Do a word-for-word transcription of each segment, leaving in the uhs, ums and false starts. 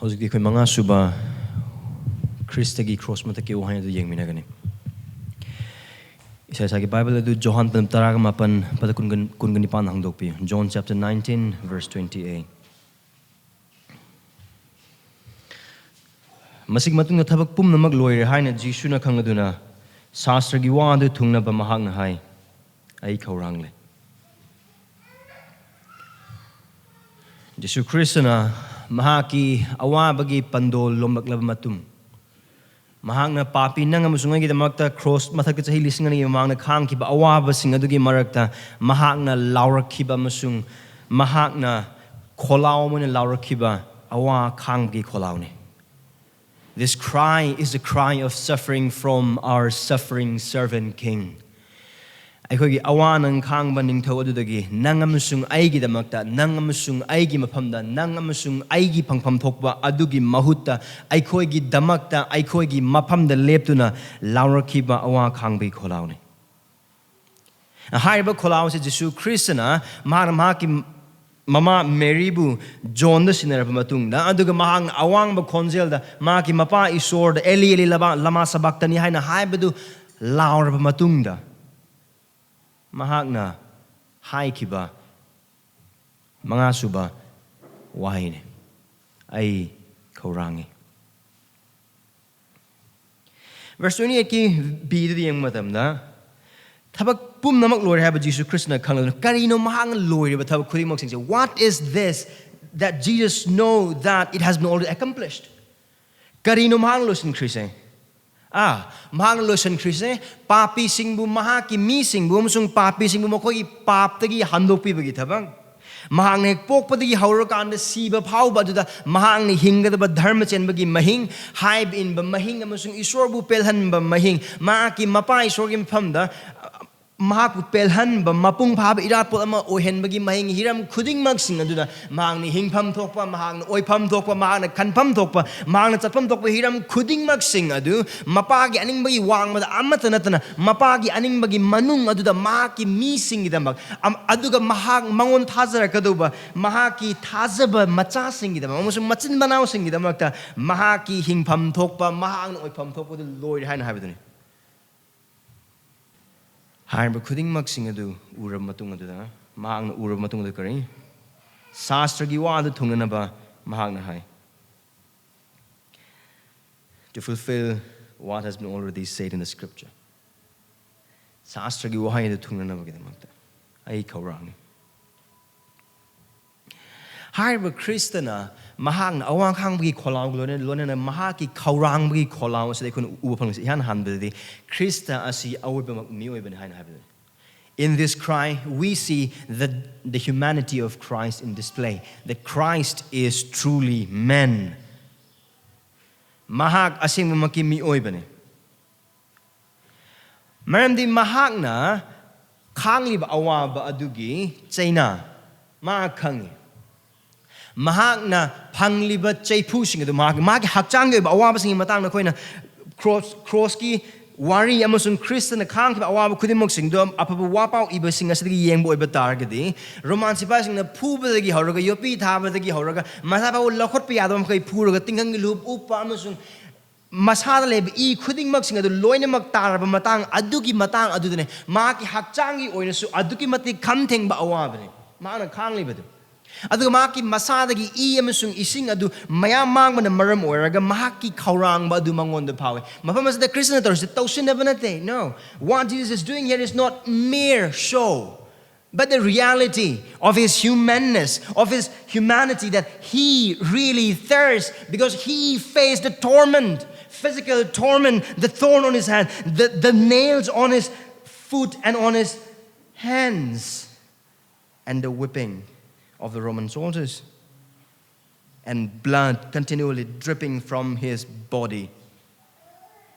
ꯍꯧꯖꯤꯛꯇꯤ ꯑꯩꯈꯣꯏ ꯃꯉꯥ ꯁꯨꯕ ꯈ꯭ꯔꯤꯁꯇꯒꯤ ꯈ꯭ꯔꯣꯁ ꯃꯊꯛꯀꯤ ꯋꯥꯍꯩ ꯑꯗꯨ ꯌꯦꯡꯃꯤꯟꯅꯒꯅꯤ꯫ ꯏꯁꯥ ꯏꯁꯥꯒꯤ ꯕꯥꯏꯕꯜ ꯑꯗꯨ ꯖꯣꯍꯥꯟ ꯄꯗꯝ ꯇꯔꯥꯒ ꯃꯥꯄꯟ, ꯄꯗ ꯀꯨꯟꯒ, ꯀꯨꯟꯒ ꯅꯤꯄꯥꯟ ꯍꯥꯡꯗꯣꯛꯄꯤꯌꯨ꯫ John chapter nineteen, verse twenty-eight. ꯃꯁꯤꯒꯤ ꯃꯇꯨꯡꯗ ꯊꯕꯛ ꯄꯨꯝꯅꯃꯛ ꯂꯣꯏꯔꯦ ꯍꯥꯏꯅ ꯖꯤꯁꯨꯅ ꯈꯪꯂꯗꯨꯅ ꯁꯥꯁꯇ꯭ꯔꯒꯤ ꯋꯥ ꯑꯗꯨ ꯊꯨꯡꯅꯕ ꯃꯍꯥꯛꯅ ꯍꯥꯏ, "ꯑꯩ ꯈꯧꯔꯥꯡꯂꯦ꯫" ꯖꯤꯁꯨ ꯈ꯭ꯔꯤꯁꯇꯅ ꯃꯍꯥꯛꯀꯤ ꯑꯋꯥꯕꯒꯤ ꯄꯟꯗꯣꯜ ꯂꯣꯝꯂꯛꯂꯕ ꯃꯇꯨꯡ, ꯃꯍꯥꯛꯅ ꯄꯥꯄꯤ ꯅꯪ ꯑꯃꯁꯨꯡ ꯑꯩꯒꯤꯗꯃꯛꯇ ꯈ꯭ꯔꯣꯁ ꯃꯊꯛꯇ ꯆꯍꯤ ꯂꯤꯁꯤꯡ ꯑꯅꯤꯒꯤ ꯃꯃꯥꯡꯗ ꯈꯥꯡꯈꯤꯕ ꯑꯋꯥꯕꯁꯤꯡ ꯑꯗꯨꯒꯤ ꯃꯔꯛꯇ ꯃꯍꯥꯛꯅ ꯂꯥꯎꯔꯛꯈꯤꯕ ꯑꯃꯁꯨꯡ ꯃꯍꯥꯛꯅ ꯈꯣꯜꯂꯥꯎ ꯑꯃ ꯑꯣꯏꯅ ꯂꯥꯎꯔꯛꯈꯤꯕ ꯑꯋꯥ ꯈꯥꯡꯕꯒꯤ ꯈꯣꯜꯂꯥꯎꯅꯤ꯫ This cry is the cry of suffering from our suffering servant king. ꯑꯩꯈꯣꯏꯒꯤ ꯑꯋꯥ ꯅꯪ ꯈꯥꯡꯕ ꯅꯤꯡꯊꯧ ꯑꯗꯨꯗꯒꯤ ꯅꯪ ꯑꯃꯁꯨꯡ ꯑꯩꯒꯤꯗꯃꯛꯇ, ꯅꯪ ꯑꯃꯁꯨꯡ ꯑꯩꯒꯤ ꯃꯐꯝꯗ, ꯅꯪ ꯑꯃꯁꯨꯡ ꯑꯩꯒꯤ ꯐꯪꯐꯝ ꯊꯣꯛꯄ ꯑꯗꯨꯒꯤ ꯃꯍꯨꯠꯇ ꯑꯩꯈꯣꯏꯒꯤꯗꯃꯛꯇ, ꯑꯩꯈꯣꯏꯒꯤ ꯃꯐꯝꯗ ꯂꯦꯞꯇꯨꯅ ꯂꯥꯎꯔꯛꯈꯤꯕ ꯑꯋꯥ ꯈꯥꯡꯕꯒꯤ ꯈꯣꯜꯂꯥꯎꯅꯤ꯫ ꯍꯥꯏꯔꯤꯕ ꯈꯣꯜꯂꯥꯎꯁꯦ ꯖꯤꯁꯨ ꯈ꯭ꯔꯤꯁꯇꯅ ꯃꯍꯥꯛꯅ ꯃꯍꯥꯛꯀꯤ ꯃꯃꯥ ꯃꯦꯔꯤꯕꯨ ꯖꯣꯟꯗ ꯁꯤꯟꯅꯔꯕ ꯃꯇꯨꯡꯗ, ꯑꯗꯨꯒ ꯃꯍꯥꯛꯅ ꯑꯋꯥꯡꯕ ꯈꯣꯟꯖꯦꯜꯗ ꯃꯍꯥꯛꯀꯤ ꯃꯄꯥ ꯏꯁꯣꯔꯗ "ꯑꯦꯂꯤ, ꯑꯦꯂꯤ, ꯂꯃꯥ, ꯂꯃꯥ ꯁꯕꯥꯛꯇꯅꯤ" ꯍꯥꯏꯅ ꯍꯥꯏꯕꯗꯨ ꯂꯥꯎꯔꯕ ꯃꯇꯨꯡꯗ, ꯃꯍꯥꯛꯅ ꯍꯥꯏꯈꯤꯕ ꯃꯉꯥꯁꯨꯕ ꯋꯥꯍꯩꯅꯤ, "ꯑꯩ ꯈꯧꯔꯥꯡꯉꯤ꯫" Verse twenty-eightꯀꯤ Bꯗꯨꯗ ꯌꯦꯡꯕ ꯃꯇꯝꯗ, ꯊꯕꯛ ꯄꯨꯝꯅꯃꯛ ꯂꯣꯏꯔꯦ ꯍꯥꯏꯕ ꯖꯤꯁꯨ ꯈ꯭ꯔꯤꯁꯇꯅ ꯈꯪꯂꯗꯨꯅ ꯀꯔꯤꯅꯣ ꯃꯍꯥꯛꯅ ꯂꯣꯏꯔꯤꯕ ꯊꯕꯛ ꯈꯨꯗꯤꯡꯃꯛꯁꯤꯡꯁꯦ? What is this that Jesus know that it has been already accomplished? ꯀꯔꯤꯅꯣ ꯃꯍꯥꯛꯅ ꯂꯣꯏꯁꯤꯟꯈ꯭ꯔꯤꯁꯦ? ꯑꯥ, ꯃꯍꯥꯛꯅ ꯂꯣꯏꯁꯤꯟꯈ꯭ꯔꯤꯁꯦ ꯄꯥꯄꯤꯁꯤꯡꯕꯨ, ꯃꯍꯥꯛꯀꯤ ꯃꯤꯁꯤꯡꯕꯨ ꯑꯃꯁꯨꯡ ꯄꯥꯄꯤꯁꯤꯡꯕꯨ ꯃꯈꯣꯏꯒꯤ ꯄꯥꯞꯇꯒꯤ ꯍꯟꯗꯣꯛꯄꯤꯕꯒꯤ ꯊꯕꯛ꯫ ꯃꯍꯥꯛꯅ ꯍꯦꯛ ꯄꯣꯛꯄꯗꯒꯤ ꯍꯧꯔꯀꯥꯟꯗ ꯁꯤꯕ ꯐꯥꯎꯕ ꯑꯗꯨꯗ ꯃꯍꯥꯛꯅ ꯍꯤꯡꯒꯗꯕ ꯙꯔꯃ ꯆꯦꯟꯕꯒꯤ ꯃꯍꯤꯡ, ꯍꯥꯏꯕ ꯏꯟꯕ ꯃꯍꯤꯡ ꯑꯃꯁꯨꯡ ꯏꯁꯣꯔꯕꯨ ꯄꯦꯜꯍꯟꯕ ꯃꯍꯤꯡ, ꯃꯍꯥꯛꯀꯤ ꯃꯄꯥ ꯏꯁꯣꯔꯒꯤ ꯃꯐꯝꯗ ꯃꯍꯥꯛꯄꯨ ꯄꯦꯜꯍꯟꯕ, ꯃꯄꯨꯡ ꯐꯥꯕ ꯏꯔꯥꯠꯄꯣꯠ ꯑꯃ ꯑꯣꯏꯍꯟꯕꯒꯤ ꯃꯍꯩꯒꯤ ꯍꯤꯔꯝ ꯈꯨꯗꯤꯡꯃꯛꯁꯤꯡ ꯑꯗꯨꯗ ꯃꯍꯥꯛꯅ ꯍꯤꯡꯐꯝ ꯊꯣꯛꯄ, ꯃꯍꯥꯛꯅ ꯑꯣꯏꯐꯝ ꯊꯣꯛꯄ, ꯃꯍꯥꯛꯅ ꯈꯟꯐꯝ ꯊꯣꯛꯄ, ꯃꯍꯥꯛꯅ ꯆꯠꯐꯝ ꯊꯣꯛꯄ ꯍꯤꯔꯝ ꯈꯨꯗꯤꯡꯃꯛꯁꯤꯡ ꯑꯗꯨ ꯃꯄꯥꯒꯤ ꯑꯅꯤꯡꯕꯒꯤ ꯋꯥꯡꯃꯗ ꯑꯃꯠꯇ ꯅꯠꯇꯅ ꯃꯄꯥꯒꯤ ꯑꯅꯤꯡꯕꯒꯤ ꯃꯅꯨꯡ ꯑꯗꯨꯗ ꯃꯍꯥꯛꯀꯤ ꯃꯤꯁꯤꯡꯒꯤꯗꯃꯛ ꯑꯝ-, ꯑꯗꯨꯒ ꯃꯍꯥꯛ ꯃꯉꯣꯟ ꯊꯥꯖꯔꯛꯀꯗꯧꯕ ꯃꯍꯥꯛꯀꯤ ꯊꯥꯖꯕ ꯃꯆꯥꯁꯤꯡꯒꯤꯗꯃꯛ ꯑꯃꯁꯨꯡ ꯃꯆꯤꯟ ꯃꯅꯥꯎꯁꯤꯡꯒꯤꯗꯃꯛꯇ ꯃꯍꯥꯛꯀꯤ ꯍꯤꯡꯐꯝ ꯊꯣꯛꯄ, ꯃꯍꯥꯛꯅ ꯑꯣꯏꯐꯝ ꯊꯣꯛꯄꯗꯨ ꯂꯣꯏꯔꯦ ꯍꯥꯏꯅ ꯍꯥꯏꯕꯗꯨꯅꯤ꯫ ꯍꯥꯏꯔꯤꯕ ꯈꯨꯗꯤꯡꯃꯛꯁꯤꯡ ꯑꯗꯨ ꯎꯔꯕ ꯃꯇꯨꯡ ꯑꯗꯨꯗ, ꯃꯍꯥꯛꯅ ꯎꯔꯕ ꯃꯇꯨꯡꯗ ꯀꯔꯤ? ꯁꯥꯁꯇ꯭ꯔꯒꯤ ꯋꯥ ꯑꯗꯨ ꯊꯨꯡꯅꯅꯕ ꯃꯍꯥꯛꯅ ꯍꯥꯏ, "To fulfill what has been already said in the scripture." ꯁꯥꯁꯇ꯭ꯔꯒꯤ ꯋꯥꯍꯩ ꯑꯗꯨ ꯊꯨꯡꯅꯅꯕꯒꯤꯗꯃꯛꯇ ꯑꯩ ꯈꯧꯔꯥꯡꯉꯤ꯫ ꯍꯥꯏꯔꯤꯕ ꯈ꯭ꯔꯤꯁꯇꯅ ꯃꯍꯥꯛꯅ ꯑꯋꯥꯡ ꯈꯥꯡꯕꯒꯤ ꯈꯣꯜꯂꯥꯎꯒ ꯂꯣꯏꯅ-, ꯂꯣꯏꯅꯅ ꯃꯍꯥꯛꯀꯤ ꯈꯧꯔꯥꯡꯕꯒꯤ ꯈꯣꯜꯂꯥꯎ ꯑꯁꯤꯗ ꯑꯩꯈꯣꯏꯅ ꯎꯕ ꯐꯪꯂꯤꯁꯤ ꯏꯍꯥꯟ ꯍꯥꯟꯕꯗꯗꯤ ꯈ꯭ꯔꯤꯁꯇ ꯑꯁꯤ ꯑꯋꯣꯏꯕꯃꯛ ꯃꯤꯑꯣꯏꯕꯅꯤ ꯍꯥꯏꯅ ꯍꯥꯏꯕꯗꯨꯅꯤ꯫ In this cry, we see the, the humanity of Christ in display, that Christ is truly man. ꯃꯍꯥꯛ ꯑꯁꯦꯡꯕꯃꯛꯀꯤ ꯃꯤꯑꯣꯏꯕꯅꯤ꯫ ꯃꯔꯝꯗꯤ ꯃꯍꯥꯛꯅ ꯈꯥꯡꯂꯤꯕ ꯑꯋꯥꯕ ꯑꯗꯨꯒꯤ ꯆꯩꯅꯥ ꯃꯥ ꯈꯪꯉꯤ꯫ ꯃꯍꯥꯛꯅ ꯐꯪꯂꯤꯕ ꯆꯩꯐꯨꯁꯤꯡ ꯑꯗꯨ ꯃꯍꯥꯛ, ꯃꯥꯒꯤ ꯍꯛꯆꯥꯡꯒꯤ ꯑꯣꯏꯕ ꯑꯋꯥꯕꯁꯤꯡꯒꯤ ꯃꯇꯥꯡꯗ ꯑꯩꯈꯣꯏꯅ ꯀ꯭ꯔꯣꯁ, ꯀ꯭ꯔꯣꯁꯀꯤ ꯋꯥꯔꯤ ꯑꯃꯁꯨꯡ ꯈ꯭ꯔꯤꯁꯇꯅ ꯈꯥꯡꯈꯤꯕ ꯑꯋꯥꯕ ꯈꯨꯗꯤꯡꯃꯛꯁꯤꯡꯗꯣ ꯑꯐꯕ ꯋꯥꯄꯥꯎ ꯏꯕꯁꯤꯡ ꯑꯁꯤꯗꯒꯤ ꯌꯦꯡꯕ ꯑꯣꯏꯕ ꯇꯥꯔꯒꯗꯤ, ꯔꯣꯃꯥꯟ ꯁꯤꯐꯥꯏꯁꯤꯡꯅ ꯐꯨꯕꯗꯒꯤ ꯍꯧꯔꯒ, ꯌꯣꯠꯄꯤ ꯊꯥꯕꯗꯒꯤ ꯍꯧꯔꯒ, ꯃꯁꯥ ꯐꯥꯎꯕ ꯂꯧꯈꯠꯄ ꯌꯥꯗꯕ ꯃꯈꯩ ꯐꯨꯔꯒ, ꯇꯤꯡꯈꯪꯒꯤ ꯂꯨꯞ ꯎꯞꯄ ꯑꯃꯁꯨꯡ ꯃꯁꯥꯗ ꯂꯩꯕ ꯏ ꯈꯨꯗꯤꯡꯃꯛꯁꯤꯡ ꯑꯗꯨ ꯂꯣꯏꯅꯃꯛ ꯇꯥꯔꯕ ꯃꯇꯥꯡ ꯑꯗꯨꯒꯤ ꯃꯇꯥꯡ ꯑꯗꯨꯗꯅꯦ ꯃꯍꯥꯛꯀꯤ ꯍꯛꯆꯥꯡꯒꯤ ꯑꯣꯏꯅꯁꯨ ꯑꯗꯨꯛꯀꯤ ꯃꯇꯤꯛ ꯈꯝ ꯊꯦꯡꯕ ꯑꯋꯥꯕꯅꯤ ꯃꯍꯥꯛꯅ ꯈꯥꯡꯂꯤꯕꯗꯨ꯫ ꯑꯗꯨꯒ ꯃꯍꯥꯛꯀꯤ ꯃꯁꯥꯗꯒꯤ ꯏ ꯑꯃꯁꯨꯡ ꯏꯁꯤꯡ ꯑꯗꯨ ꯃꯌꯥꯝ ꯃꯥꯡꯕꯅ ꯃꯔꯝ ꯑꯣꯏꯔꯒ ꯃꯍꯥꯛꯀꯤ ꯈꯧꯔꯥꯡꯕ ꯑꯗꯨ ꯃꯉꯣꯟꯗ ꯐꯥꯎꯏ꯫ ꯃꯐꯝ ꯑꯁꯤꯗ ꯈ꯭ꯔꯤꯁꯇꯅ ꯇꯧꯔꯤꯁꯤ ꯇꯧꯁꯤꯟꯅꯕ ꯅꯠꯇꯦ꯫ No. What Jesus is doing here is not mere show, but the reality of his humanness, of his humanity, that he really thirsts because he faced the torment, physical torment, the thorn on his hand, the, the nails on his foot and on his hands, and the whipping of the Roman soldiers, and blood continually dripping from his body.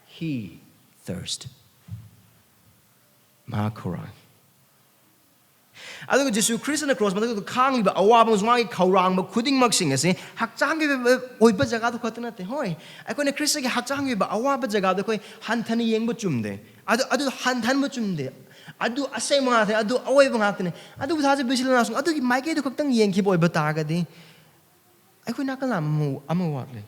He thirst. ꯃꯍꯥꯛ ꯈꯧꯔꯥꯡꯉꯤ꯫ ꯑꯗꯨꯒ ꯖꯤꯁꯨ ꯈ꯭ꯔꯤꯁꯇꯅ cross ꯃꯊꯛꯇ ꯈꯥꯡꯂꯤꯕ ꯑꯋꯥꯕ ꯑꯃꯁꯨꯡ ꯃꯥꯒꯤ ꯈꯧꯔꯥꯡꯕ ꯈꯨꯗꯤꯡꯃꯛꯁꯤꯡ ꯑꯁꯤ ꯍꯛꯆꯥꯡꯒꯤ ꯑꯣꯏꯕ ꯖꯒꯥꯗꯨ ꯈꯛꯇ ꯅꯠꯇꯦ꯫ ꯍꯣꯏ, ꯑꯩꯈꯣꯏꯅ ꯈ꯭ꯔꯤꯁꯇꯒꯤ ꯍꯛꯆꯥꯡꯒꯤ ꯑꯣꯏꯕ ꯑꯋꯥꯕ ꯖꯒꯥꯗꯣ ꯑꯩꯈꯣꯏ ꯍꯟꯊꯅ ꯌꯦꯡꯕ ꯆꯨꯝꯗꯦ꯫ ꯑꯗꯨ, ꯑꯗꯨ ꯍꯟꯊꯍꯟꯕ ꯆꯨꯝꯗꯦ꯫ ꯑꯗꯨ ꯑꯁꯦꯡꯕ ꯉꯥꯛꯇꯅꯤ, ꯑꯗꯨ ꯑꯋꯥꯕ ꯉꯥꯛꯇꯅꯤ꯫ ꯑꯗꯨꯕꯨ ꯊꯥꯖꯕ ꯏꯆꯤꯜ ꯏꯅꯥꯎꯁꯤꯡ, ꯑꯗꯨꯒꯤ ꯃꯥꯏꯀꯩꯗꯨ ꯈꯛꯇꯪ ꯌꯦꯡꯈꯤꯕ ꯑꯣꯏꯕ ꯇꯥꯔꯒꯗꯤ ꯑꯩꯈꯣꯏ ꯅꯥꯀꯜ ꯑꯃ, ꯑꯃ ꯋꯥꯠꯂꯦ꯫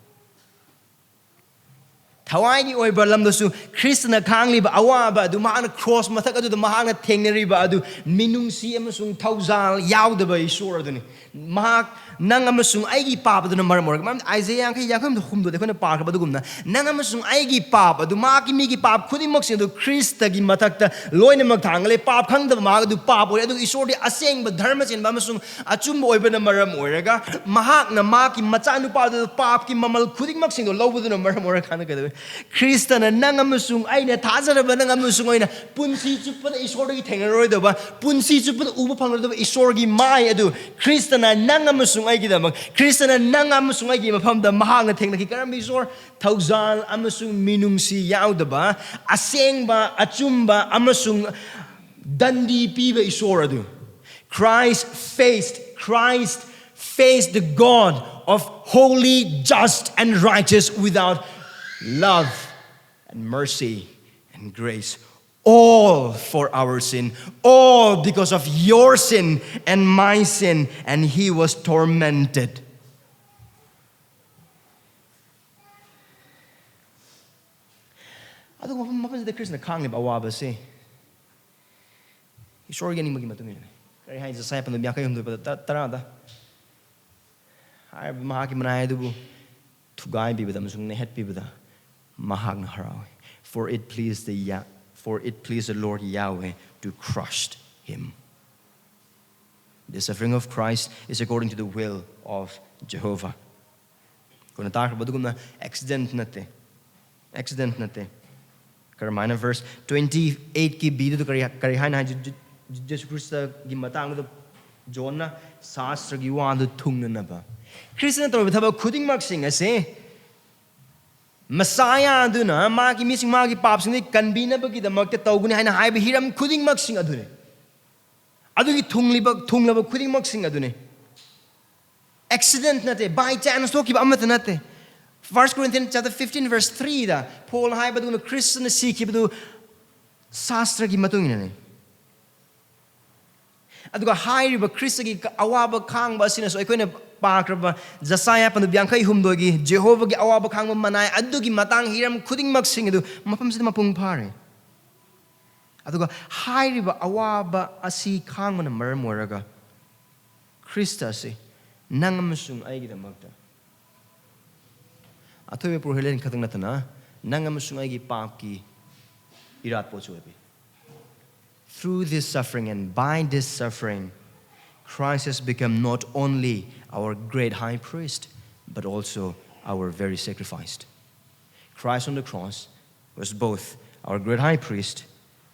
ꯊꯋꯥꯏꯒꯤ ꯑꯣꯏꯕ ꯂꯝꯗꯁꯨ ꯈ꯭ꯔꯤꯁꯇꯅ ꯈꯥꯡꯂꯤꯕ ꯑꯋꯥꯕ ꯑꯗꯨ, ꯃꯍꯥꯛꯅ ꯀ꯭ꯔꯣꯁ ꯃꯊꯛ ꯑꯗꯨꯗ ꯃꯍꯥꯛꯅ ꯊꯦꯡꯅꯔꯤꯕ ꯑꯗꯨ ꯃꯤꯅꯨꯡꯁꯤ ꯑꯃꯁꯨꯡ ꯊꯧꯖꯥꯜ ꯌꯥꯎꯗꯕ ꯏꯁꯣꯔ ꯑꯗꯨꯅꯤ꯫ ꯃꯍꯥꯛ ꯅꯪ ꯑꯃꯁꯨꯡ ꯑꯩꯒꯤ ꯄꯥꯞ ꯑꯗꯨꯅ ꯃꯔꯝ ꯑꯣꯏꯔꯒ, ꯃꯔꯝꯗꯤ ꯑꯥꯏꯖꯦꯌꯥ ꯌꯥꯡꯈꯩ, ꯌꯥꯡꯈꯩ ꯍꯨꯝꯗꯣꯏꯗ ꯑꯩꯈꯣꯏꯅ ꯄꯥꯈ꯭ꯔꯕ ꯑꯗꯨꯒꯨꯝꯅ, ꯅꯪ ꯑꯃꯁꯨꯡ ꯑꯩꯒꯤ ꯄꯥꯞ ꯑꯗꯨ, ꯃꯍꯥꯛꯀꯤ ꯃꯤꯒꯤ ꯄꯥꯞ ꯈꯨꯗꯤꯡꯃꯛꯁꯤꯡ ꯑꯗꯨ ꯈ꯭ꯔꯤꯁꯇꯒꯤ ꯃꯊꯛꯇ ꯂꯣꯏꯅꯃꯛ ꯊꯥꯡꯒꯠꯂꯦ꯫ ꯄꯥꯞ ꯈꯪꯗꯕ ꯃꯍꯥꯛ ꯑꯗꯨ ꯄꯥꯞ ꯑꯣꯏꯔꯦ, ꯑꯗꯨꯒ ꯏꯁꯣꯔꯗꯤ ꯑꯁꯦꯡꯕ ꯙꯔꯃ ꯆꯦꯟꯕ ꯑꯃꯁꯨꯡ ꯑꯆꯨꯝꯕ ꯑꯣꯏꯕꯅ ꯃꯔꯝ ꯑꯣꯏꯔꯒ, ꯃꯍꯥꯛꯅ ꯃꯍꯥꯛꯀꯤ ꯃꯆꯥꯅꯨꯄꯥꯗꯨꯗ ꯄꯥꯞꯀꯤ ꯃꯃꯜ ꯈꯨꯗꯤꯡꯃꯛꯁꯤꯡꯗꯣ ꯂꯧꯕꯗꯨꯅ ꯃꯔꯝ ꯑꯣꯏꯔꯀꯥꯟꯗ ꯀꯩꯗꯧꯋꯤ? ꯈ꯭ꯔꯤꯁꯇꯅ ꯅꯪ ꯑꯃꯁꯨꯡ ꯑꯩꯅ ꯊꯥꯖꯔꯕ ꯅꯪ ꯑꯃꯁꯨꯡ ꯑꯩꯅ ꯄꯨꯟꯁꯤ ꯆꯨꯞꯄꯗ ꯏꯁꯣꯔꯗꯒꯤ ꯊꯦꯡꯅꯔꯣꯏꯗꯕ, ꯄꯨꯟꯁꯤ ꯆꯨꯞꯄꯗ ꯎꯕ ꯐꯪꯂꯣꯏꯗꯕ ꯏꯁꯣꯔꯒꯤ ꯃꯥꯏ ꯑꯗꯨ ꯈ꯭ꯔꯤꯁꯇꯅ ꯅꯪ ꯑꯃꯁꯨꯡ ꯑꯩꯒꯤꯗꯃꯛ, ꯈ꯭ꯔꯤꯁꯇꯅ ꯅꯪ ꯑꯃꯁꯨꯡ ꯑꯩꯒꯤ ꯃꯐꯝꯗ ꯃꯍꯥꯛꯅ ꯊꯦꯡꯅꯈꯤ꯫ ꯀꯔꯝꯕ ꯏꯁꯣꯔ? ꯊꯧꯖꯥꯜ ꯑꯃꯁꯨꯡ ꯃꯤꯅꯨꯡꯁꯤ ꯌꯥꯎꯗꯕ, ꯑꯁꯦꯡꯕ, ꯑꯆꯨꯝꯕ ꯑꯃꯁꯨꯡ ꯗꯟꯗꯤ ꯄꯤꯕ ꯏꯁꯣꯔ ꯑꯗꯨ꯫ Christ faced, Christ faced the God of holy, just, and righteous without love and mercy and grace, all for our sin, all because of your sin and my sin, and he was tormented. ꯑꯗꯨꯒ ꯃꯐꯝ, ꯃꯐꯝꯁꯤꯗ ꯈ꯭ꯔꯤꯁꯅ ꯈꯥꯡꯂꯤꯕ ꯑꯋꯥꯕꯁꯦ ꯏꯁꯣꯔꯒꯤ ꯑꯅꯤꯡꯕꯒꯤ ꯃꯇꯨꯡ ꯏꯟꯅꯅꯤ꯫ ꯀꯔꯤ ꯍꯥꯏ? ꯖꯁꯥꯌꯥ ꯄꯟꯗꯨꯞ ꯌꯥꯡꯈꯩ ꯍꯨꯝꯗꯣꯏ ꯄꯗ ꯇ-, ꯇꯔꯥꯗ ꯍꯥꯏꯔꯤꯕ ꯃꯍꯥꯛꯀꯤ ꯃꯅꯥꯏ ꯑꯗꯨꯕꯨ ꯊꯨꯒꯥꯏꯕꯤꯕꯗ ꯑꯃꯁꯨꯡ ꯅꯦꯠꯍꯠꯄꯤꯕꯗ ꯃꯍꯥꯛꯅ ꯍꯔꯥꯎꯏ꯫ For it pleased the Ya-, for it pleased the Lord Yahweh to crush him. The suffering of Christ is according to the will of Jehovah. ꯑꯩꯈꯣꯏꯅ ꯇꯥꯈ꯭ꯔꯕ ꯑꯗꯨꯒꯨꯝꯅ ꯑꯦꯛꯁꯤꯗꯦꯟꯠ ꯅꯠꯇꯦ, ꯑꯦꯛꯁꯤꯗꯦꯟꯠ ꯅꯠꯇꯦ꯫ ꯀꯔꯝꯍꯥꯏꯅ? ꯚꯔꯁ ꯇ꯭ꯋꯦꯟꯇꯤ ꯑꯩꯠꯀꯤ ꯕꯤꯗꯨꯗ ꯀꯔꯤ, ꯀꯔꯤ ꯍꯥꯏꯅ ꯍꯥꯏ? ꯖꯤ-, ꯖꯤ-, ꯖꯤꯁꯨ ꯈ꯭ꯔꯤꯁꯇꯒꯤ ꯃꯇꯥꯡꯗꯨꯗ ꯖꯣꯟꯅ ꯁꯥꯁꯇ꯭ꯔꯒꯤ ꯋꯥꯗꯨ ꯊꯨꯡꯅꯅꯕ꯫ ꯈ꯭ꯔꯤꯁꯇꯅ ꯇꯧꯔꯤꯕ ꯊꯕꯛ ꯈꯨꯗꯤꯡꯃꯛꯁꯤꯡ ꯑꯁꯦ ꯃꯁꯥꯌꯥ ꯑꯗꯨꯅ ꯃꯥꯒꯤ ꯃꯤꯁꯤꯡ ꯃꯥꯒꯤ ꯄꯥꯞꯁꯤꯡꯗꯒꯤ ꯀꯟꯕꯤꯅꯕꯒꯤꯗꯃꯛꯇ ꯇꯧꯒꯅꯤ ꯍꯥꯏꯅ ꯍꯥꯏꯕ ꯍꯤꯔꯝ ꯈꯨꯗꯤꯡꯃꯛꯁꯤꯡ ꯑꯗꯨꯅꯤ꯫ ꯑꯗꯨꯒꯤ ꯊꯨꯡꯂꯤꯕ, ꯊꯨꯡꯂꯕ ꯈꯨꯗꯤꯡꯃꯛꯁꯤꯡ ꯑꯗꯨꯅꯤ꯫ ꯑꯦꯛꯁꯤꯗꯦꯟꯠ ꯅꯠꯇꯦ, by chance ꯊꯣꯛꯈꯤꯕ ꯑꯃꯠꯇ ꯅꯠꯇꯦ꯫ First Corinthians chapter fifteen verse three ꯗ ꯄꯣꯜ ꯍꯥꯏꯕꯗꯨꯅ ꯈ꯭ꯔꯤꯁꯇꯅ ꯁꯤꯈꯤꯕꯗꯨ ꯁꯥꯁꯇ꯭ꯔꯒꯤ ꯃꯇꯨꯡ ꯏꯟꯅꯅꯤ꯫ ꯑꯗꯨꯒ ꯍꯥꯏꯔꯤꯕ ꯈ꯭ꯔꯤꯁꯇꯒꯤ ꯑꯋꯥꯕ ꯈꯥꯡꯕ ꯑꯁꯤꯅꯁꯨ ꯑꯩꯈꯣꯏꯅ ꯄꯥꯈ꯭ꯔꯕ ꯖꯁꯥꯌꯥ ꯄꯟꯗꯨꯞ ꯌꯥꯡꯈꯩ ꯍꯨꯝꯗꯣꯏꯒꯤ ꯖꯦꯍꯣꯚꯥꯒꯤ ꯑꯋꯥꯕ ꯈꯥꯡꯕ ꯃꯅꯥꯏ ꯑꯗꯨꯒꯤ ꯃꯇꯥꯡ ꯍꯤꯔꯝ ꯈꯨꯗꯤꯡꯃꯛꯁꯤꯡ ꯑꯗꯨ ꯃꯐꯝꯁꯤꯗ ꯃꯄꯨꯡ ꯐꯥꯔꯦ꯫ ꯑꯗꯨꯒ ꯍꯥꯏꯔꯤꯕ ꯑꯋꯥꯕ ꯑꯁꯤ ꯈꯥꯡꯕꯅ ꯃꯔꯝ ꯑꯣꯏꯔꯒ ꯈ꯭ꯔꯤꯁꯇ ꯑꯁꯤ ꯅꯪ ꯑꯃꯁꯨꯡ ꯑꯩꯒꯤꯗꯃꯛꯇ ꯑꯊꯣꯏꯕ ꯄꯨꯔꯣꯍꯤꯠ ꯈꯛꯇꯪ ꯅꯠꯇꯅ ꯅꯪ ꯑꯃꯁꯨꯡ ꯑꯩꯒꯤ ꯄꯥꯞꯀꯤ ꯏꯔꯥꯠꯄꯣꯠꯁꯨ ꯑꯣꯏꯕꯤ꯫ Through this suffering and by this suffering, Christ has become not only our great high priest, but also our very sacrifice. Christ on the cross was both our great high priest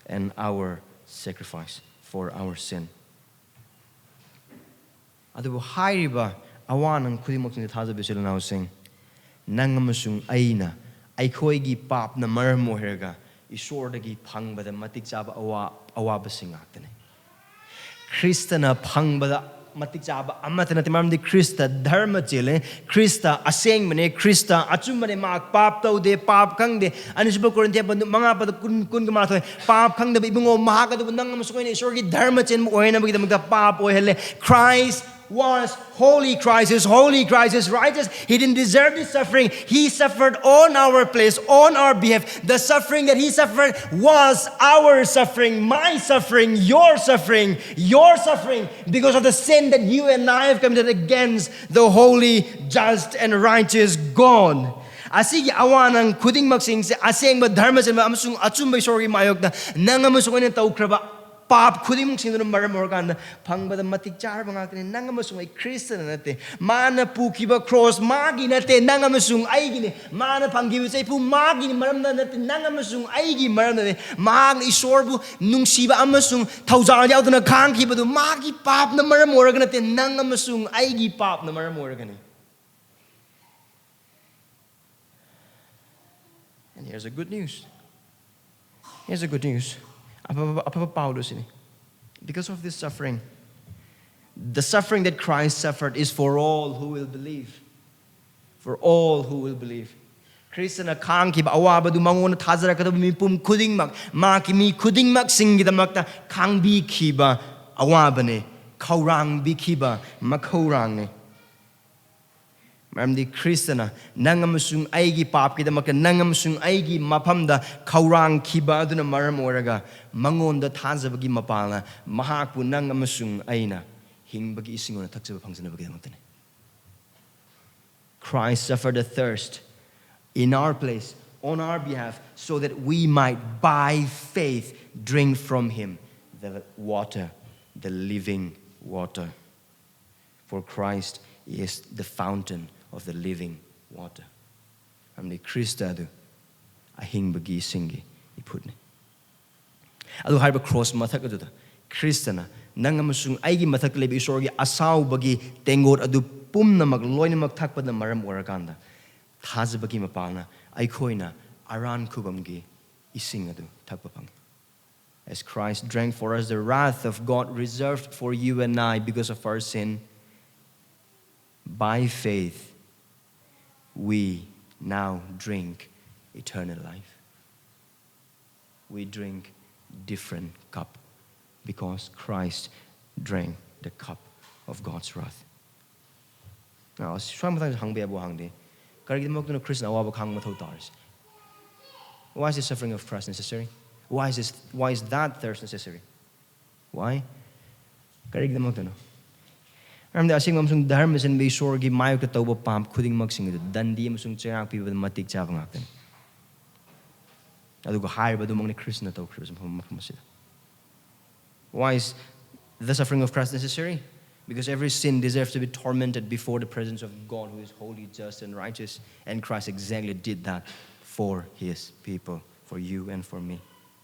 and our sacrifice for our sin. ꯑꯗꯨꯕꯨ ꯍꯥꯏꯔꯤꯕ ꯑꯋꯥ ꯅꯪ ꯈꯨꯗꯤꯡꯃꯛꯁꯤꯡꯗ ꯊꯥꯖꯕ ꯏꯆꯤꯜ ꯏꯅꯥꯎꯁꯤꯡ, ꯅꯪ ꯑꯃꯁꯨꯡ ꯑꯩꯅ ꯑꯩꯈꯣꯏꯒꯤ ꯄꯥꯞꯅ ꯃꯔꯝ ꯑꯣꯏꯔꯒ ꯏꯁꯣꯔꯗꯒꯤ ꯐꯪꯕꯗ ꯃꯇꯤꯛ ꯆꯥꯕ ꯑꯋꯥ-, ꯑꯋꯥꯕꯁꯤꯡ ꯉꯥꯛꯇꯅꯤ꯫ ꯈ꯭ꯔꯤꯁꯇꯅ ꯐꯪꯕꯗ ꯃꯇꯤꯛ ꯆꯥꯕ ꯑꯃꯠꯇ ꯅꯠꯇꯦ, ꯃꯔꯝꯗꯤ ꯈ꯭ꯔꯤꯁꯇ ꯙꯔꯃ ꯆꯦꯜꯂꯦ, ꯈ꯭ꯔꯤꯁꯇ ꯑꯁꯦꯡꯕꯅꯦ, ꯈ꯭ꯔꯤꯁꯇ ꯑꯆꯨꯝꯕꯅꯦ, ꯃꯥ ꯄꯥꯞ ꯇꯧꯗꯦ, ꯄꯥꯞ ꯈꯪꯗꯦ꯫ ꯑꯅꯤꯁꯨꯕ ꯀꯣꯔꯤꯟꯊꯤꯌꯥ ꯄꯟꯗꯨꯞ ꯃꯉꯥ ꯄꯗ ꯀꯨꯟ, ꯀꯨꯟꯒ ꯃꯥꯊꯣꯏ, ꯄꯥꯞ ꯈꯪꯗꯕ ꯏꯕꯨꯡꯉꯣ, ꯃꯍꯥꯛ ꯑꯗꯨꯕꯨ ꯅꯪ ꯑꯃꯁꯨꯡ ꯑꯩꯅ ꯏꯁꯣꯔꯒꯤ ꯙꯔꯃ ꯆꯦꯟꯕ ꯑꯣꯏꯅꯕꯒꯤꯗꯃꯛꯇ ꯄꯥꯞ ꯑꯣꯏꯍꯜꯂꯦ꯫ Christ was holy, Christ is holy, Christ is righteous. He didn't deserve this suffering. He suffered on our place, on our behalf. The suffering that he suffered was our suffering, my suffering, your suffering, your suffering, because of the sin that you and I have committed against the holy, just, and righteous God. ꯑꯁꯤꯒꯤ ꯑꯋꯥ ꯅꯪ ꯈꯨꯗꯤꯡꯃꯛꯁꯤꯡꯁꯦ ꯑꯁꯦꯡꯕ ꯙꯔꯃ ꯆꯦꯟꯕ ꯑꯃꯁꯨꯡ ꯑꯆꯨꯝꯕ ꯏꯁꯣꯔꯒꯤ ꯃꯥꯌꯣꯛꯇ ꯅꯪ ꯑꯃꯁꯨꯡ ꯑꯩꯅ ꯇꯧꯈ꯭ꯔꯕ ꯄꯥꯞ ꯈꯨꯗꯤꯡꯃꯛꯁꯤꯡꯗꯨꯅ ꯃꯔꯝ ꯑꯣꯏꯔꯀꯥꯟꯗ ꯐꯪꯕꯗ ꯃꯇꯤꯛ ꯆꯥꯔꯕ ꯉꯥꯛꯇꯅꯤ꯫ ꯅꯪ ꯑꯃꯁꯨꯡ ꯑꯩ ꯈ꯭ꯔꯤꯁꯇꯅ ꯅꯠꯇꯦ꯫ ꯃꯥꯅ ꯄꯨꯈꯤꯕ ꯀ꯭ꯔꯣꯁ ꯃꯥꯒꯤ ꯅꯠꯇꯦ, ꯅꯪ ꯑꯃꯁꯨꯡ ꯑꯩꯒꯤꯅꯤ꯫ ꯃꯥꯅ ꯐꯪꯈꯤꯕ ꯆꯩꯐꯨ ꯃꯥꯒꯤ ꯃꯔꯝꯗ ꯅꯠꯇꯦ, ꯅꯪ ꯑꯃꯁꯨꯡ ꯑꯩꯒꯤ ꯃꯔꯝꯗꯅꯤ꯫ ꯃꯍꯥꯛꯅ ꯏꯁꯣꯔꯕꯨ ꯅꯨꯡꯁꯤꯕ ꯑꯃꯁꯨꯡ ꯊꯧꯖꯥꯜ ꯌꯥꯎꯗꯅ ꯈꯥꯡꯈꯤꯕꯗꯨ ꯃꯥꯒꯤ ꯄꯥꯞꯅ ꯃꯔꯝ ꯑꯣꯏꯔꯒ ꯅꯠꯇꯦ, ꯅꯪ ꯑꯃꯁꯨꯡ ꯑꯩꯒꯤ ꯄꯥꯞꯅ ꯃꯔꯝ ꯑꯣꯏꯔꯒꯅꯤ꯫ Here's the good news. Here's the good news. ꯑꯐꯕ ꯑꯐꯕ ꯄꯥꯎꯗꯨ ꯁꯤꯅꯤ. Because of this suffering, the suffering that Christ suffered is for all who will believe. For all who will believe. ꯈ꯭ꯔꯤꯁꯇꯅ ꯈꯥꯡꯈꯤꯕ ꯑꯋꯥꯕꯗꯨ ꯃꯉꯣꯟꯗ ꯊꯥꯖꯔꯛꯀꯗꯕ ꯃꯤꯄꯨꯝ ꯈꯨꯗꯤꯡꯃꯛ, ꯃꯍꯥꯛꯀꯤ ꯃꯤ ꯈꯨꯗꯤꯡꯃꯛꯁꯤꯡꯒꯤꯗꯃꯛꯇ ꯈꯥꯡꯕꯤꯈꯤꯕ ꯑꯋꯥꯕꯅꯦ, ꯈꯧꯔꯥꯡꯕꯤꯈꯤꯕ ꯃꯈꯧꯔꯥꯡꯅꯦ. ꯃꯔꯝꯗꯤ ꯈ꯭ꯔꯤꯁꯇꯅ ꯅꯪ ꯑꯃꯁꯨꯡ ꯑꯩꯒꯤ ꯄꯥꯞꯀꯤꯗꯃꯛꯇ, ꯅꯪ ꯑꯃꯁꯨꯡ ꯑꯩꯒꯤ ꯃꯐꯝꯗ ꯈꯧꯔꯥꯡꯈꯤꯕ ꯑꯗꯨꯅ ꯃꯔꯝ ꯑꯣꯏꯔꯒ, ꯃꯉꯣꯟꯗ ꯊꯥꯖꯕꯒꯤ ꯃꯄꯥꯜꯅ ꯃꯍꯥꯛꯄꯨ ꯅꯪ ꯑꯃꯁꯨꯡ ꯑꯩꯅ ꯍꯤꯡꯕꯒꯤ ꯏꯁꯤꯡ ꯑꯣꯏꯅ ꯊꯛꯆꯕ ꯐꯪꯖꯅꯕꯒꯤꯗꯃꯛꯇꯅꯤ. Christ suffered a thirst in our place, on our behalf, so that we might by faith drink from him the water, the living water. For Christ is the fountain of the living water. ꯃꯔꯝꯗꯤ Christ ꯑꯗꯨ ꯑꯍꯤꯡꯕꯒꯤ ꯏꯁꯤꯡꯒꯤ ꯏꯐꯨꯠꯅꯤ. ꯑꯗꯨ ꯍꯥꯏꯔꯤꯕ cross ꯃꯊꯛ ꯑꯗꯨꯗ ꯈ꯭ꯔꯤꯁꯇꯅ ꯅꯪ ꯑꯃꯁꯨꯡ ꯑꯩꯒꯤ ꯃꯊꯛꯇ ꯂꯩꯕ ꯏꯁꯣꯔꯒꯤ ꯑꯁꯥꯎꯕꯒꯤ ꯇꯦꯡꯒꯣꯠ ꯑꯗꯨ ꯄꯨꯝꯅꯃꯛ ꯂꯣꯏꯅꯃꯛ ꯊꯛꯄꯗ ꯃꯔꯝ ꯑꯣꯏꯔꯀꯥꯟꯗ, ꯊꯥꯖꯕꯒꯤ ꯃꯄꯥꯜꯅ ꯑꯩꯈꯣꯏꯅ ꯑꯔꯥꯟ ꯈꯨꯕꯝꯒꯤ ꯏꯁꯤꯡ ꯑꯗꯨ ꯊꯛꯄ ꯐꯪꯏ. As Christ drank for us the wrath of God reserved for you and I because of our sin, by faith, we now drink eternal life. We drink different cup because Christ drank the cup of God's wrath. Now, ꯁ꯭ꯋꯥꯏ ꯃꯇꯥꯡꯁꯤ ꯍꯪꯕ ꯌꯥꯕ ꯋꯥꯍꯪꯗꯤ, ꯀꯔꯤꯒꯤꯗꯃꯛꯇꯅꯣ ꯈ꯭ꯔꯤꯁꯇꯅ ꯑꯋꯥꯕ ꯈꯥꯡꯕ ꯃꯊꯧ ꯇꯥꯔꯤꯁꯦ? Why is the suffering of Christ necessary? Why is, this, why is that thirst necessary? Why? ꯀꯔꯤꯒꯤꯗꯃꯛꯇꯅꯣ? ꯃꯔꯝꯗꯤ ꯑꯁꯦꯡꯕ ꯑꯃꯁꯨꯡ ꯙꯔꯃ ꯆꯦꯟꯕ ꯏꯁꯣꯔꯒꯤ ꯃꯥꯌꯣꯛꯇ ꯇꯧꯕ ꯄꯥꯞ ꯈꯨꯗꯤꯡꯃꯛꯁꯤꯡ ꯑꯗꯨ ꯗꯟꯗꯤ ꯑꯃꯁꯨꯡ ꯆꯩꯔꯥꯛ ꯄꯤꯕꯗ ꯃꯇꯤꯛ ꯆꯥꯕ ꯉꯥꯛꯇꯅꯤ꯫ ꯑꯗꯨꯒ ꯍꯥꯏꯔꯤꯕ ꯑꯗꯨꯃꯛꯅꯤ ꯈ꯭ꯔꯤꯁꯇꯅ ꯇꯧꯈ꯭ꯔꯤꯕꯁꯤ ꯃꯐꯝ, ꯃꯐꯝ ꯑꯁꯤꯗ. Why is the suffering of Christ necessary? Because every sin deserves to be tormented before the presence of God who is holy, just, and righteous. And Christ exactly did that for his people, for you and for me.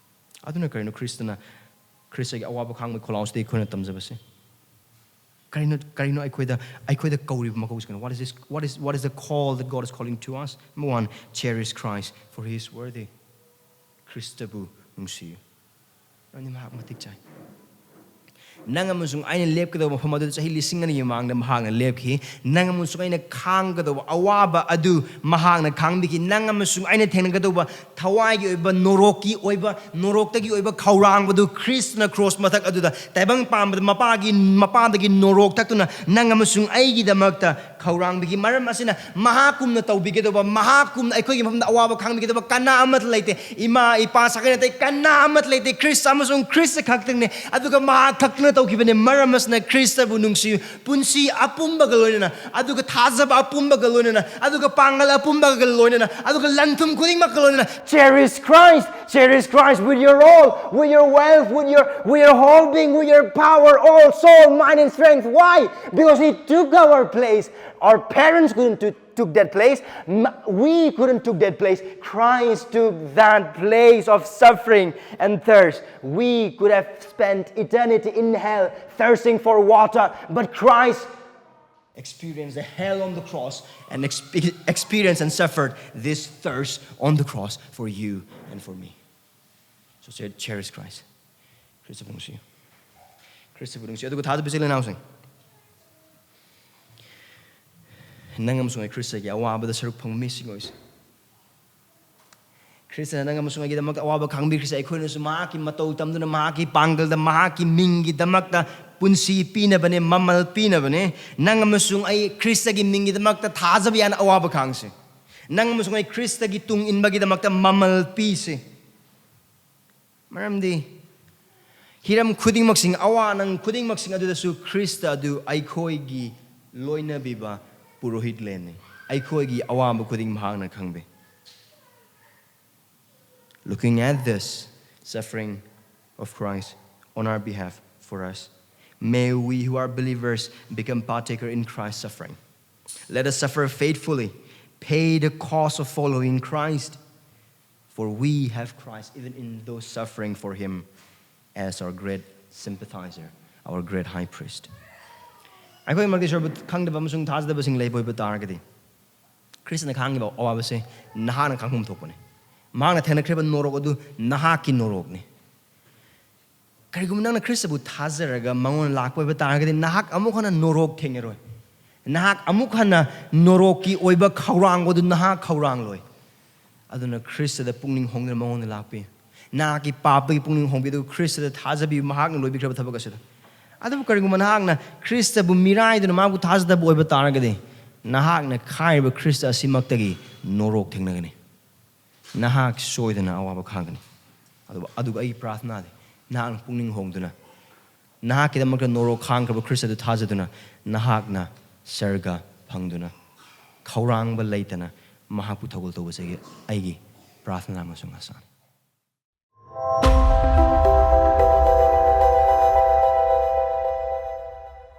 ꯑꯗꯨꯅ ꯀꯔꯤꯅꯣ ꯈ꯭ꯔꯤꯁꯇꯅ, ꯈ꯭ꯔꯤꯁꯇꯒꯤ ꯑꯋꯥꯕ ꯈꯥꯡꯕꯒꯤ ꯈꯣꯜꯂꯥꯎꯁꯤꯗ ꯑꯩꯈꯣꯏꯅ ꯇꯝꯖꯕꯁꯦ? ꯀꯔꯤꯅꯣ ꯀꯔꯤꯅꯣ ꯑꯩꯈꯣꯏꯗ ꯑꯩꯈꯣꯏꯗ ꯀꯧꯔꯤꯕ ꯃꯀꯧꯁꯤ ꯀꯩꯅꯣ? What is this? What is what is the call that God is calling to us? Number one, cherish Christ, for He is worthy. ꯈ꯭ꯔꯤꯁꯇꯕꯨ ꯅꯨꯡꯁꯤꯌꯨ, ꯃꯔꯝꯗꯤ ꯃꯍꯥꯛ ꯃꯇꯤꯛ ꯆꯥꯏ꯫ ꯅꯪ ꯑꯃꯁꯨꯡ ꯑꯩꯅ ꯂꯦꯞꯀꯗꯧꯕ ꯃꯐꯝ ꯑꯗꯨꯗ ꯆꯍꯤ ꯂꯤꯁꯤꯡ ꯑꯅꯤꯒꯤ ꯃꯃꯥꯡꯗ ꯃꯍꯥꯛꯅ ꯂꯦꯞꯈꯤ꯫ ꯅꯪ ꯑꯃꯁꯨꯡ ꯑꯩꯅ ꯈꯥꯡꯒꯗꯧꯕ ꯑꯋꯥꯕ ꯑꯗꯨ ꯃꯍꯥꯛꯅ ꯈꯥꯡꯕꯤꯈꯤ꯫ ꯅꯪ ꯑꯃꯁꯨꯡ ꯑꯩꯅ ꯊꯦꯡꯅꯒꯗꯧꯕ ꯊꯋꯥꯏꯒꯤ ꯑꯣꯏꯕ, ꯅꯣꯔꯣꯛꯀꯤ ꯑꯣꯏꯕ, ꯅꯣꯔꯣꯛꯇꯒꯤ ꯑꯣꯏꯕ ꯈꯧꯔꯥꯡꯕꯗꯨ ꯈ꯭ꯔꯤꯁꯇꯅ ꯀ꯭ꯔꯣꯁ ꯃꯊꯛ ꯑꯗꯨꯗ ꯇꯥꯏꯕꯪ ꯄꯥꯟꯕꯗ ꯃꯄꯥꯒꯤ, ꯃꯄꯥꯗꯒꯤ ꯅꯣꯔꯣꯛ ꯊꯛꯇꯨꯅ ꯅꯪ ꯑꯃꯁꯨꯡ ꯑꯩꯒꯤꯗꯃꯛꯇ ꯈꯧꯔꯥꯡꯕꯤꯈꯤ꯫ ꯃꯔꯝ ꯑꯁꯤꯅ ꯃꯍꯥꯛꯀꯨꯝꯅ ꯇꯧꯕꯤꯒꯗꯧꯕ, ꯃꯍꯥꯛꯀꯨꯝꯅ ꯑꯩꯈꯣꯏꯒꯤ ꯃꯐꯝꯗ ꯑꯋꯥꯕ ꯈꯥꯡꯕꯤꯒꯗꯕ ꯀꯅꯥ ꯑꯃꯠꯇ ꯂꯩꯇꯦ꯫ ꯏꯃꯥ, ꯏꯄꯥ, ꯁꯥꯒꯩ ꯅꯥꯇꯩ ꯀꯅꯥ ꯑꯃꯠꯇ ꯂꯩꯇꯦ꯫ ꯈ꯭ꯔꯤꯁꯇ ꯑꯃꯁꯨꯡ ꯈ꯭ꯔꯤꯁꯇ ꯈꯛꯇꯪꯅꯦ꯫ ꯑꯗꯨꯒ ꯃꯍꯥꯛ ꯈꯛꯇꯅ ꯇꯧꯈꯤꯕꯅꯦ꯫ ꯃꯔꯝ ꯑꯁꯤꯅ ꯈ꯭ꯔꯤꯁꯇꯕꯨ ꯅꯨꯡꯁꯤꯌꯨ꯫ ꯄꯨꯟꯁꯤ ꯑꯄꯨꯝꯕꯒ ꯂꯣꯏꯅꯅ, ꯑꯗꯨꯒ ꯊꯥꯖꯕ ꯑꯄꯨꯝꯕꯒ ꯂꯣꯏꯅꯅ, ꯑꯗꯨꯒ ꯄꯥꯡꯒꯜ ꯑꯄꯨꯝꯕꯒ ꯂꯣꯏꯅꯅ, ꯑꯗꯨꯒ ꯂꯟ ꯊꯨꯝ ꯈꯨꯗꯤꯡꯃꯛꯀ ꯂꯣꯏꯅꯅ, cherish Christ, cherish Christ with your all, with your wealth, with your, with your whole being, with your power, all, soul, mind, and strength. Why? Because He took our place. Our parents couldn't to, took that place. M- We couldn't took that place. Christ took that place of suffering and thirst. We could have spent eternity in hell thirsting for water, but Christ experienced the hell on the cross and expe- experienced and suffered this thirst on the cross for you and for me. So, cherish Christ. ꯈ꯭ꯔꯤꯁꯇꯕꯨ ꯅꯨꯡꯁꯤꯌꯨ꯫ ꯈ꯭ꯔꯤꯁꯇꯕꯨ ꯅꯨꯡꯁꯤꯌꯨ꯫ ꯑꯗꯨꯒ ꯊꯥꯖꯕ ꯏꯆꯤꯜ ꯏꯅꯥꯎꯁꯤꯡ, ꯅꯪ ꯑꯃꯁꯨꯡ ꯑꯩ ꯈ꯭ꯔꯤꯁꯇꯒꯤ ꯑꯋꯥꯕꯗ ꯁꯔꯨꯛ ꯐꯪꯕ ꯃꯤꯁꯤꯡ ꯑꯣꯏꯁꯤ꯫ ꯈ꯭ꯔꯤꯁꯇꯅ ꯅꯪ ꯑꯃꯁꯨꯡ ꯑꯩꯒꯤꯗꯃꯛꯇ ꯑꯋꯥꯕ ꯈꯥꯡꯕꯤꯈ꯭ꯔꯤꯁꯦ, ꯑꯩꯈꯣꯏꯅꯁꯨ ꯃꯍꯥꯛꯀꯤ ꯃꯇꯧ ꯇꯝꯗꯨꯅ ꯃꯍꯥꯛꯀꯤ ꯄꯥꯡꯒꯜꯗ, ꯃꯍꯥꯛꯀꯤ ꯃꯤꯡꯒꯤꯗꯃꯛꯇ ꯄꯨꯟꯁꯤ ꯄꯤꯅꯕꯅꯦ, ꯃꯃꯜ ꯄꯤꯅꯕꯅꯦ꯫ ꯅꯪ ꯑꯃꯁꯨꯡ ꯑꯩ ꯈ꯭ꯔꯤꯁꯇꯒꯤ ꯃꯤꯡꯒꯤꯗꯃꯛꯇ ꯊꯥꯖꯕ ꯌꯥꯅ ꯑꯋꯥꯕ ꯈꯥꯡꯁꯤ꯫ ꯅꯪ ꯑꯃꯁꯨꯡ ꯑꯩ ꯈ꯭ꯔꯤꯁꯇꯒꯤ ꯇꯨꯡ ꯏꯟꯕꯒꯤꯗꯃꯛꯇ ꯃꯃꯜ ꯄꯤꯁꯤ꯫ ꯃꯔꯝꯗꯤ ꯍꯤꯔꯝ ꯈꯨꯗꯤꯡꯃꯛꯁꯤꯡ, ꯑꯋꯥ ꯑꯅꯪ ꯈꯨꯗꯤꯡꯃꯛꯁꯤꯡ ꯑꯗꯨꯗꯁꯨ ꯈ꯭ꯔꯤꯁꯇ ꯑꯗꯨ ꯑꯩꯈꯣꯏꯒꯤ ꯂꯣꯏꯅꯕꯤꯕ ꯄꯨꯔꯣꯍꯤꯠꯂꯦꯟꯅꯤ꯫ ꯑꯩꯈꯣꯏꯒꯤ ꯑꯋꯥꯕ ꯈꯨꯗꯤꯡ ꯃꯍꯥꯛꯅ ꯈꯪꯕꯤ꯫ Looking at this suffering of Christ on our behalf for us, may we who are believers become partaker in Christ's suffering. Let us suffer faithfully, pay the cost of following Christ, for we have Christ even in those suffering for Him as our great sympathizer, our great high priest. ꯑꯩꯈꯣꯏ ꯃꯔꯛꯇ ꯏꯁꯣꯔꯕꯨ ꯈꯪꯗꯕ ꯑꯃꯁꯨꯡ ꯊꯥꯖꯗꯕꯁꯤꯡ ꯂꯩꯕ ꯑꯣꯏꯕ ꯇꯥꯔꯒꯗꯤ, ꯈ꯭ꯔꯤꯁꯇꯅ ꯈꯥꯡꯉꯤꯕ ꯑꯋꯥꯕꯁꯦ ꯅꯍꯥꯛꯅ ꯈꯪꯐꯝ ꯊꯣꯛꯄꯅꯤ꯫ ꯃꯍꯥꯛꯅ ꯊꯦꯡꯅꯈ꯭ꯔꯤꯕ ꯅꯣꯔꯣꯛ ꯑꯗꯨ ꯅꯍꯥꯛꯀꯤ ꯅꯣꯔꯣꯛꯅꯤ꯫ ꯀꯔꯤꯒꯨꯝꯕ ꯅꯪꯅ ꯈ꯭ꯔꯤꯁꯇꯕꯨ ꯊꯥꯖꯔꯒ ꯃꯉꯣꯟꯗ ꯂꯥꯛꯄ ꯑꯣꯏꯕ ꯇꯥꯔꯒꯗꯤ, ꯅꯍꯥꯛ ꯑꯃꯨꯛ ꯍꯟꯅ ꯅꯣꯔꯣꯛ ꯊꯦꯡꯅꯔꯣꯏ꯫ ꯅꯍꯥꯛ ꯑꯃꯨꯛ ꯍꯟꯅ ꯅꯣꯔꯣꯛꯀꯤ ꯑꯣꯏꯕ ꯈꯧꯔꯥꯡꯕ ꯑꯗꯨ ꯅꯍꯥꯛ ꯈꯧꯔꯥꯡꯂꯣꯏ꯫ ꯑꯗꯨꯅ ꯈ꯭ꯔꯤꯁꯇꯗ ꯄꯨꯛꯅꯤꯡ ꯍꯣꯡꯗꯨꯅ ꯃꯉꯣꯟꯗ ꯂꯥꯛꯄꯤꯌꯨ꯫ ꯅꯍꯥꯛꯀꯤ ꯄꯥꯞꯇꯒꯤ ꯄꯨꯛꯅꯤꯡ ꯍꯣꯡꯕꯤꯌꯨ, ꯑꯗꯨꯒ ꯈ꯭ꯔꯤꯁꯇꯗ ꯊꯥꯖꯕꯤꯌꯨ, ꯃꯍꯥꯛꯅ ꯂꯣꯏꯕꯤꯈ꯭ꯔꯕ ꯊꯕꯛ ꯑꯁꯤꯗ꯫ ꯑꯗꯨꯕꯨ ꯀꯔꯤꯒꯨꯝꯕ ꯅꯍꯥꯛꯅ ꯈ꯭ꯔꯤꯁꯇꯕꯨ ꯃꯤꯔꯥꯏꯗꯨꯅ ꯃꯍꯥꯛꯄꯨ ꯊꯥꯖꯗꯕ ꯑꯣꯏꯕ ꯇꯥꯔꯒꯗꯤ, ꯅꯍꯥꯛꯅ ꯈꯥꯏꯔꯤꯕ ꯈ꯭ꯔꯤꯁꯇ ꯑꯁꯤꯃꯛꯇꯒꯤ ꯅꯣꯔꯣꯛ ꯊꯦꯡꯅꯒꯅꯤ꯫ ꯅꯍꯥꯛ ꯁꯣꯏꯗꯅ ꯑꯋꯥꯕ ꯈꯥꯡꯒꯅꯤ꯫ ꯑꯗꯨꯕꯨ, ꯑꯗꯨꯒ ꯑꯩꯒꯤ ꯄ꯭ꯔꯥꯊꯅꯥꯗꯤ, ꯅꯍꯥꯛꯅ ꯄꯨꯛꯅꯤꯡ ꯍꯣꯡꯗꯨꯅ, ꯅꯍꯥꯛꯀꯤꯗꯃꯛꯇ ꯅꯣꯔꯣꯛ ꯈꯥꯡꯈ꯭ꯔꯕ ꯈ꯭ꯔꯤꯁꯇ ꯑꯗꯨ ꯊꯥꯖꯗꯨꯅ, ꯅꯍꯥꯛꯅ ꯁꯔꯒ ꯐꯪꯗꯨꯅ, ꯈꯧꯔꯥꯡꯕ ꯂꯩꯇꯅ ꯃꯍꯥꯛꯄꯨ ꯊꯧꯒꯜ ꯇꯧꯕꯁꯤꯒꯤ ꯑꯩꯒꯤ ꯄ꯭ꯔꯥꯊꯅꯥ ꯑꯃꯁꯨꯡ ꯑꯥꯁꯥꯅꯤ꯫